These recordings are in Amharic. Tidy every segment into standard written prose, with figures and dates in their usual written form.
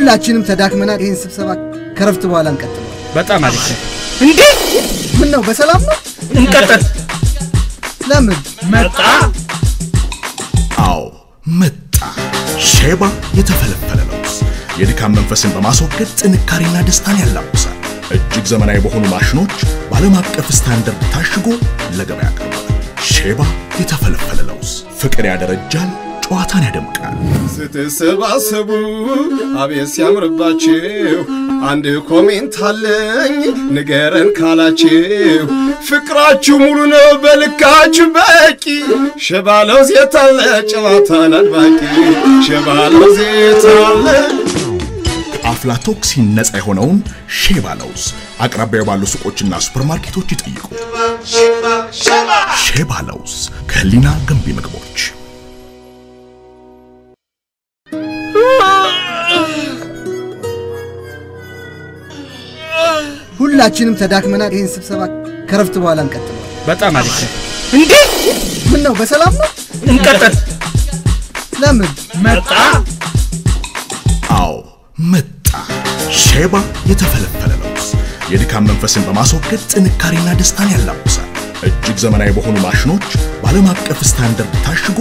ሁላችንም ተዳክመናል። ይሄን ስብሰባ ከረፍት በኋላ እንቀጥላለን። በጣም አሪፍ። እንዴ ምን ነው በሰላም ነው? እንቀጥል። ለምን መጣ? አዎ መጣ። ሼባ የተፈለፈለ ለውዝ የድካም መንፈስን በማስወገድ ጥንካሬና ደስታን ያላብሳል። እጅግ ዘመናዊ በሆኑ ማሽኖች በዓለም አቀፍ ስታንዳርድ ታሽጎ ለገበያ ቀርቧል። ሼባ የተፈለፈለ ለውዝ ፍቅር ያደረጃል፣ ጨዋታን ያደምቃል። ስትሰባሰቡ አቤት ሲያምርባችሁ፣ አንድ comment አለኝ ንገረን ካላችሁ፣ ፍቅራችሁ ሙሉ ነው በልካችሁ በቂ፣ ሼባ ለውዝ የታለ ጨዋታን አድማቂ፣ ሼባ ለውዝ የታለ። ከአፍላቶክሲን ነፃ የሆነውን ሼባ ለውዝ አቅራቢያው ባሉ ሱቆችና ሱፐርማርኬቶች ይጠይቁ። ሼባ ለውዝ ከህሊና ገንቢ ምግቦች። ሁላችንም ተዳክመናል። ይሄን ስብሰባ ከረፍት በኋላ እንቀጥላለን። በጣም አሪፍ። እንዴ ምን ነው በሰላም ነው? እንቀጥል። ለምን መጣ? አዎ መጣ። ሼባ የተፈለፈለ ለውዝ የድካም መንፈስን በማስወገድ ጥንካሬና ደስታን ያላብሳል። እጅግ ዘመናዊ በሆኑ ማሽኖች በዓለም አቀፍ ስታንዳርድ ታሽጎ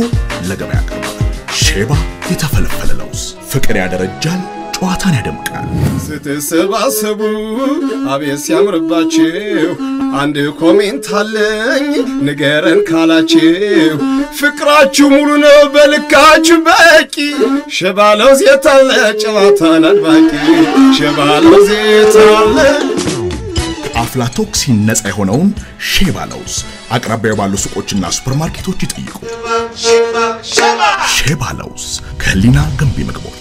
ለገበያ ቀርቧል። ሼባ የተፈለፈለ ለውዝ ፍቅር ያደረጃል፣ ጨዋታን ያደምቃል። ስትሰባሰቡ አቤት ሲያምርባችሁ፣ አንድ comment አለኝ ንገረን ካላችሁ፣ ፍቅራችሁ ሙሉ ነው በልካችሁ በቂ፣ ሼባ ለውዝ የታለ ጨዋታን አድማቂ፣ ሼባ ለውዝ የታለ። ከአፍላቶክሲን ነፃ የሆነውን ሼባ ለውዝ አቅራቢያው ባሉ ሱቆችና ሱፐርማርኬቶች ይጠይቁ። ሼባ ለውዝ ከህሊና ገንቢ ምግቦች።